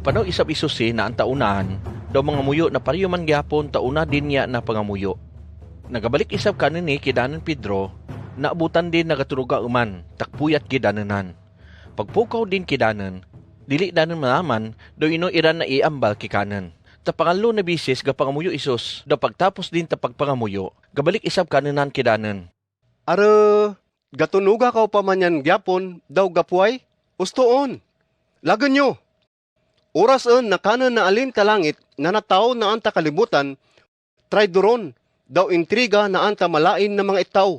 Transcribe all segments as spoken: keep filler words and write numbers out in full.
Panau isap i Susi na an ta unaan, daw mangamuyu na pariuman gia pun ta una din ia na pangamuyu. Na gabalik isap kanun i ki danun Pedro, na abutan din na gaturuga uman, takpuyat ki danunan. Pagpukau din ki danun, dili danun malaman, daw ino iran na iambal ki kanun. Ta pangalu na bisis ga pangamuyu i Sus, daw pagtapus din ta pagpangamuyu, gabalik isap kanunan ki danun. Are, gatunuga kau pamanyan gia pun, daw gapuai, ustu un. Lagun yu. Uras un na kanun na alin ta langit, na natau na an ta kalibutan, traidor un, daw intriga na an ta malain na mangaitau.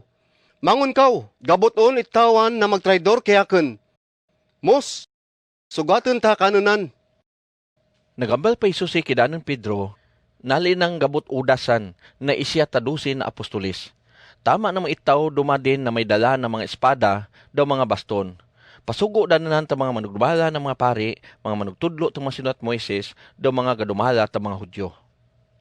Mangun kau, gabut un itauan na magtraidor ke akun. Mus, sugatun ta kanunan. Na gambal pa i Susi ki danun Pedro, na linang gabut udasan, na isia ta dusi na apostolis. Tama na mangaitau duma din na maidala na mangaispada, daw mangabaston. Pasugu danunan ta mangamanug dumala na mangapari, mangamanug tudlu ta mangasinut Moises, daw mangagadumala ta mangahudiu.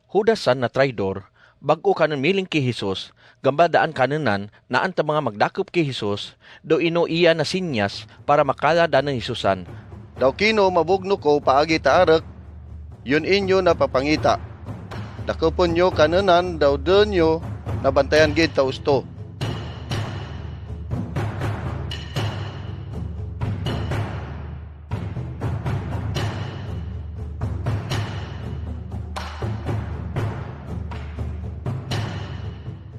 Hudasan na traidor, bag u kanun miling ki Jesus, gambal da an kanunan, na an ta mangamagdakup ki Jesus, daw ino ia na sinias, para makala danun Jesusan. Daw kino mabugnu kau pa agi ta aruk, yun inyu na papangita. Dakupun yu kanunan, daw dun yu, na bantayan gid ta ustu.